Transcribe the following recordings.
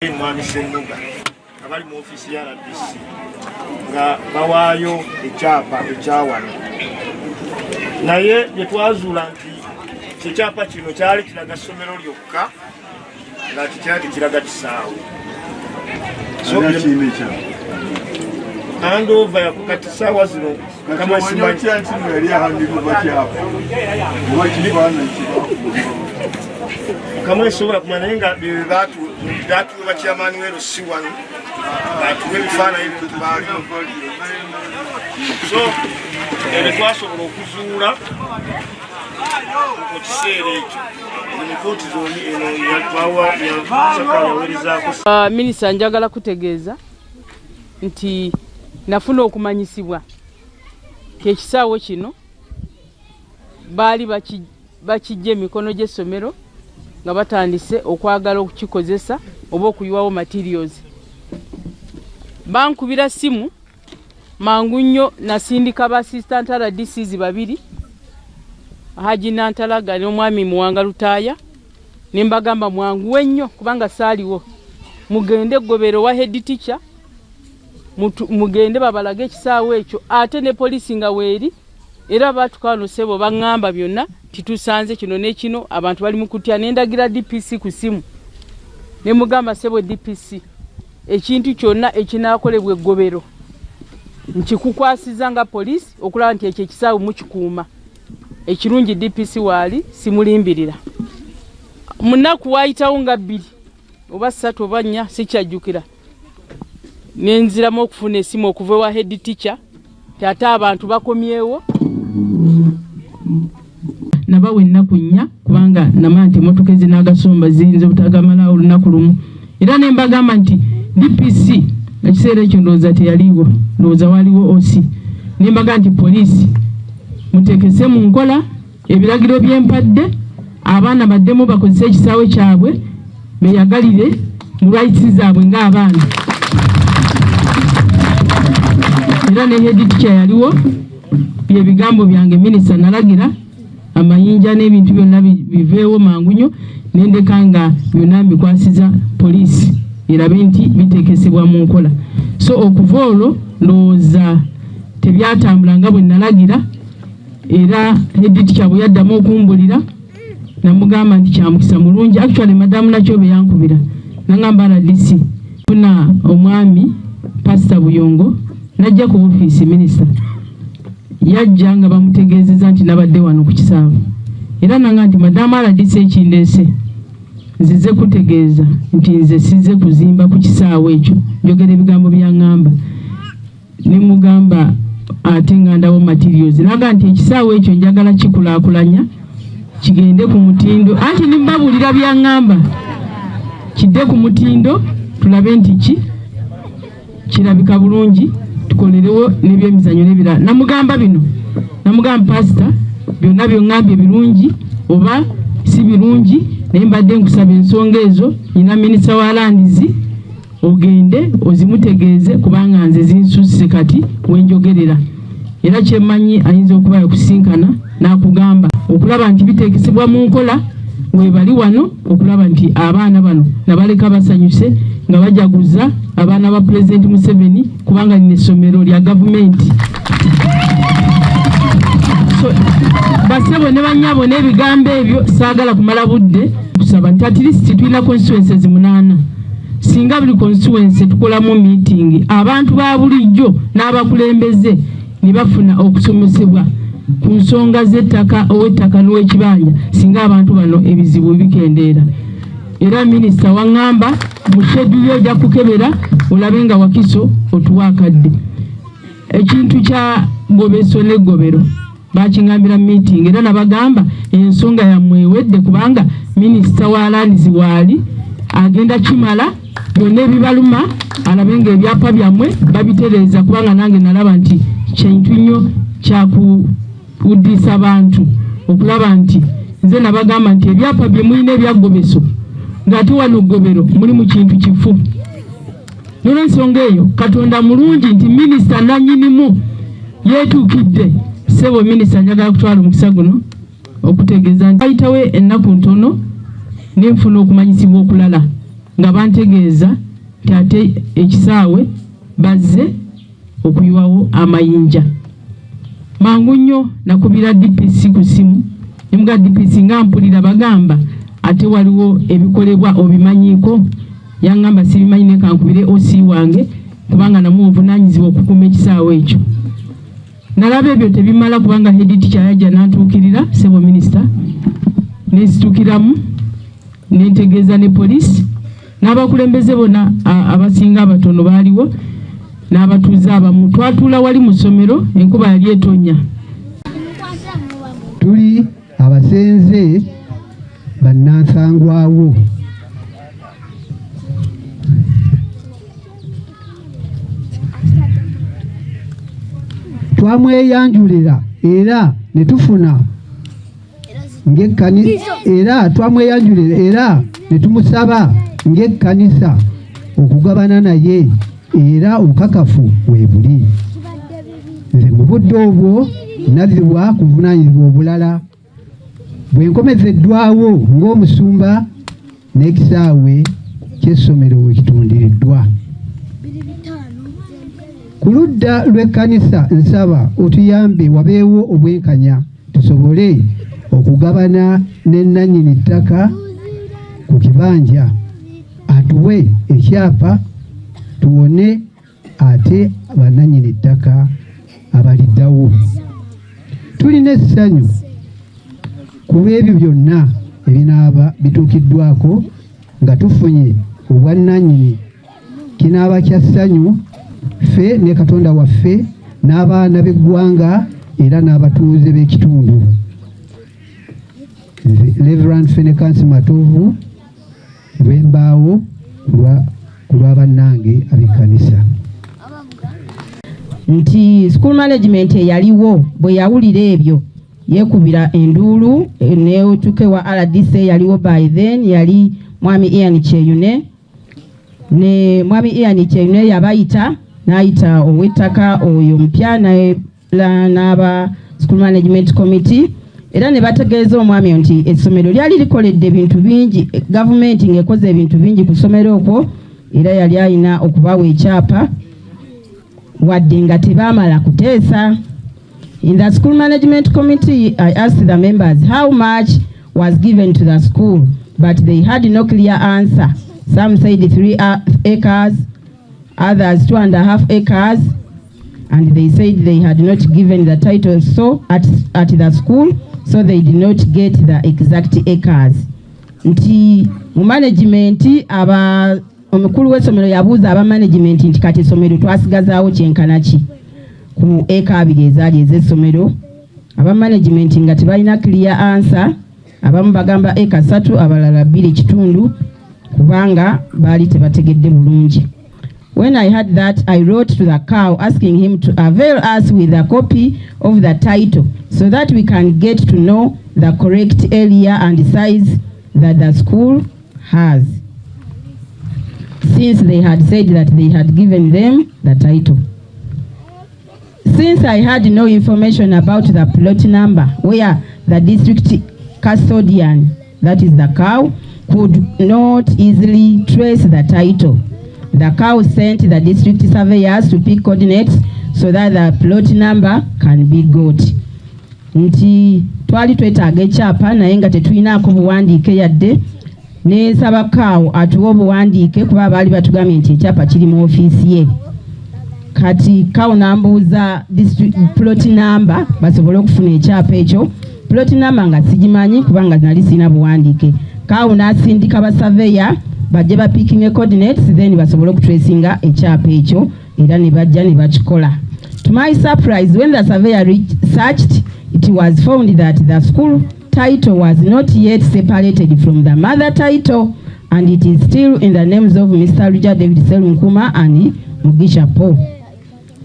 Mwami Sennuga nga bali mu ofiisi ya RDC nga bawaayo ekyapa ekyawano, naye bye twazuula nti kyekyapa kino kyali kiraga ssomero lyokka nga kikyali kiraga kisaawe. Handover yakukati saawa zino. Kamwesobola kumanya, naye nga byatuwa chairman wero si wano atuwa ebifaananyi bintu baalimu. So ebyo twasobola okuzuula mu kiseera ekyo emifuuti zoni eno yatwawa yawerezaako. Minisita, njagala kutegeeza nti nafuna okumanyisibwa ekisaawe kino baali bakijja emikono gy'essomero nga batandise okwagala okukikozesa oba okuyiwawo materials. Bankubira simu mangu nnyo, nasindika ba assistant RDCs babiri, Haji Nantalaga n'omwami Muwanga Lutaaya, ne mbagamba mwanguwe nnyo kubanga saaliwo, mugende Gobero wa head teacher, mugende babalage ekisaawe ekyo, ate ne poliisi nga weeri. Era batuka wano, ssebo, baŋŋamba byonna titusanze kino nekino, abantu bali mu kutya. Nendagira DPC ku simu ne mugamba, "Ssebo DPC, ekintu kyonna ekinaakolebwa eggobero nkikukwasiza nga poliisi okulaba nti ekyo ekisaawe mukikuuma." Ekirungi DPC waali, simulimbirira. Munaku waayitawo nga 2 oba 3 oba 4, sikyajjukira, nenziramu okufuna esimu okuva ewa head teacher ti ate abantu bakomyewo. Nabawa ennaku 4 kubanga namanya nti emmotoka ezinagasomba ziyinza obutagamalawo olunaku lumu. Era ne mbagamba nti DPC ekiseera ekyo ndowooza teyaliiwo, ndowooza waliwo OC. Ne mbagamba nti poliisi muteekese mu nkola ebiragiro byempadde, abaana baddemu bakozese ekisaawe kyabwe, beyagalire mu rights zaabwe ng'abaana. Era ne head teacher yaliwo. Byebigambo byange, minisita. Nalagira amayinja n'ebintu byonna biveewo mangu nnyo, nendeka nga byonna mbikwasiza poliisi erabe nti biteekesebwa mu nkola. So okuva olwo ndowooza tebyatambula nga bwe nalagira. Era head teacher bwe yaddamu okumbulira, namugamba nti kyamukisa mulungi. Actually, madamu Nakyobe yankubira nangamba, "RDC, funa omwami Pasita Buyongo najja ku ofiisi." Minisita, yajja nga bamutegeezeza nti nabadde wano ku kisaawe, era nanga nti, "Madamu RDC, ekindeese nzize kutegeeza nti nze sizze kuzimba ku kisaawe ekyo." Njogera ebigambo byaŋŋamba. Ne mugamba ate nga ndawo materials, naga nti ekisaawe ekyo njagala kikulaakulanya kigende ku mutindo. Anti nimbabuulira byaŋŋamba, kidde ku mutindo, tulabe nti ki kirabika bulungi, tukolerewo n'ebyemizannyo n'ebirala. Namugamba bino, namugamba, "Pasita, byonna byoŋŋambye birungi oba si birungi, naye mbadde nkusaba ensonga ezo nyina minisita wa lands ogende ozimutegeeze, kubanga nze zinsusse kati wenjogerera." Era kyemmanyi ayinza okuba yakusinkana n'akugamba okulaba nti biteekesebwa mu nkola. Webali wano okulaba nti abaana bano nabaleka basanyuse nga bajaguza abaana ba Pulezidenti Museveni, kubanga lino essomero lya gavumenti. So basebo ne banyabo, n'ebigambo ebyo saagala kumala budde. Kusaba nti at least tulina constituencies 8, singa buli constituency tukolamu meeting, abantu ba bulijjo n'abakulembeze ne bafuna okusomesebwa ku nsonga z'ettaka, ow'ettaka n'ow'ekibanja, singa abantu bano ebizibu bikendeera. Era minisita, waŋŋamba mu schedule ojja kukebera olabe nga Wakiso otuwa akadde. Ekintu kya Gobeso n'eggobero bakiŋŋambira meeting, era nabagamba ensonga yammwe ewedde, kubanga minisita wa lands waali agenda kimala byonna ebibaluma, alabe nga ebyapa byammwe babitereeza, kubanga nange nalaba nti kintu nnyo kyakuwuddisa bantu okulaba nti nze nabagamba nti ebyapa bye mulina ebya Gobeso ng'ate wano Ggobero muli mu kintu kifu. Nolwensonga eyo, Katonda mulungi nti minisita nannyinimu yeetuukidde. Ssebo minisita, njagala kutwala omukisa guno okutegeeza nti ayitawo ennaku ntono nenfuna okumanyisibwa okulala. Nga bantegeeza nti ate ekisaawe bazze okuyiwawo amayinja. Mangu nnyo nakubira DPC ku ssimu ne mugamba, DPC, nga mpulira bagamba ate waliwo ebikolebwa, obimanyiiko? Yaŋŋamba, sibimanyi, naye kankubire OC wange kubanga namuwa obuvunaanyizibwa okukuuma ekisaawe ekyo. Nalaba ebyo tebimala kubanga head teacher yajja n'antuukirira, ssebo minisita, nensitukiramu nentegeeza ne poliisi n'abakulembeze bonna abasinga abatono baaliwo n'abatuuze abamu. Twatuula wali mu ssomero, enkuba yali etonnya. Tuli abasenze bannansangwawo. Twamweyanjulira era ne tufuna era twamweyanjulira era ne tumusaba ng'ekkanisa okugabana naye, era obukakafu weebuli. Nze mu budde obwo nazzibwa ku buvunaanyizibwa obulala bwe nkomezeddwawo ng'omusumba n'ekisaawe ky'essomero we kitundiriddwa. Ku ludda lw'ekkanisa nsaba otuyambe wabeewo obwenkanya tusobole okugabana ne nannyini ttaka ku kibanja, atuwe ekyapa tuwone ate bannannyini ttaka abaliddawo. Tulina essanyu ku lw'ebyo byonna ebinaaba bituukiddwako nga tufunye obwannannyini. Kinaaba kya ssanyu ffe ne Katonda waffe n'abaana b'eggwanga era n'abatuuze b'ekitundu. Nze Reverend Fenekansi Matovu lwembaawo ku lwa bannange ab'ekkanisa. Nti school management eyaliwo bwe yawulira ebyo, yeekubira enduulu netuuka ewa RDC yaliwo by then, yali mwami Ian Kyeyune. Ne mwami Ian Kyeyune yabayita, n'ayita ow'ettaka oyo mupya n'aba school management committee, era ne bategeeza omwami nti essomero lyali likoledde ebintu bingi, gavumenti ng'ekoze ebintu bingi ku ssomero okwo, era yali alina okubawa ekyapa wadde nga tebaamala kuteesa. In the school management committee, I asked the members how much was given to the school, but they had no clear answer. Some said 3 acres, others 2.5 acres, and they said they had not given the title so at the school, so they did not get the exact acres. Nti mu management aba omukulu w'essomero yabuuza aba management nti kati essomero twasigazaawo kyenkana ki ku eka 2 ezaali ez'essomero? Aba management nga tebalina clear answer. Abamu bagamba eka 3, abalala 2.5, kubanga baali tebategedde bulungi. When I heard that, I wrote to the CAO asking him to avail us with a copy of the title so that we can get to know the correct area and size that the school has, since they had said that they had given them the title. Since I had no information about the plot number where the district custodian, that is the CAO, could not easily trace the title, the CAO sent the district surveyors to pick coordinates so that the plot number can be got. Nti twali twetaaga ekyapa naye nga tetulinaako buwandiike yadde. Nensaba CAO atuwe obuwandiike kuba baali batugambye nti ekyapa kiri mu ofiisi ye. Kati CAO nambuuza district plot number basobole okufuna ekyapa ekyo. Plot number nga sigimanyi kubanga nali sirina buwandiike. CAO n'asindika basaveya bajje bapickinge coordinates, then basobole okutracinga ekyapa ekyo, era ne bajja ne bakikola. To my surprise, when the surveyor searched, it was found that the school title was not yet separated from the mother title and it is still in the names of Mr. Richard David Serunkuma and Mugisha Paul.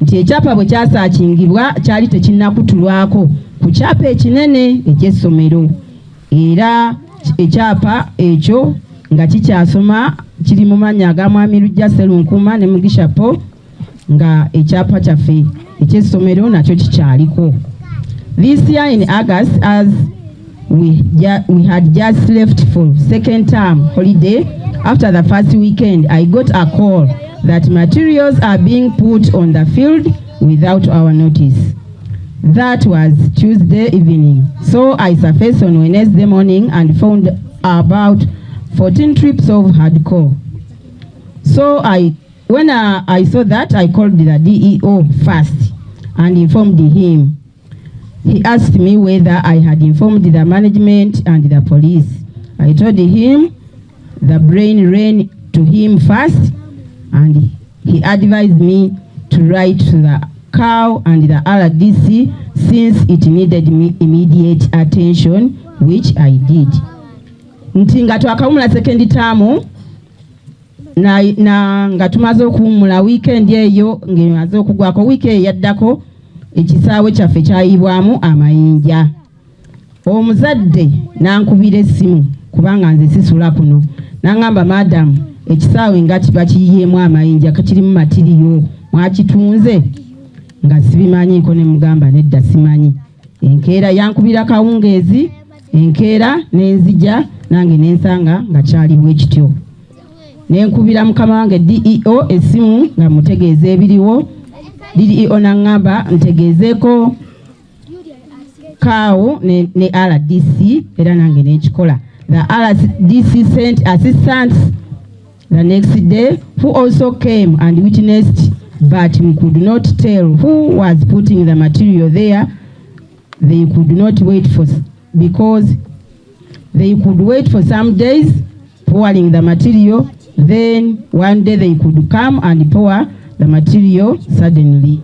Nti ekyapa bwe kyasaakingibwa kyali tekinnakutulwako ku kyapa ekinene eky'essomero, era ekyapa ekyo nga kikyasoma kiri mu mannya aga mwami Lujja Serunkuma ne Mugisha Paul, nga ekyapa kyaffe eky'essomero nakyo kikyaliko. This year in August, as we had just left for second term holiday, After the first weekend, I got a call that materials are being put on the field without our notice. That was Tuesday evening. So I surfaced on Wednesday morning and found about 14 trips of hardcore. So when I saw that, I called the DEO first and informed him. He asked me whether I had informed the management and the police. I told him the brain ran to him first, and he advised me to write to the CAO and the RDC since it needed me immediate attention, which I did. Nti nga twakawumula second term na nga tumaze okuwummula weekend eyo, ng'emaze okugwako, wiiki eyo yaddako ekisaawe kyaffe kyayibwamu amayinja. Omuzadde n'ankubira essimu, kubanga nze sisula kuno, n'aŋŋamba, "Madamu, ekisaawe nga kiba kiyiyeemu amayinja, kirimu material, mwakitunze?" Nga sibimanyiiko, ne mugamba, "Nedda, simanyi." Enkeera yankubira kawungeezi, enkeera nenzija nange nensanga nga kyali bwe kityo. Nenkubira mukama wange DEO essimu nga mutegeeza ebiriwo. DEO naŋŋamba ntegeezeeko CAO ne RDC, era nange nekikola. The RDC sent assistants the next day who also came and witnessed, but we could not tell who was putting the material there. They could not wait for, because they could wait for some days pouring the material, then one day they could come and pour the material suddenly.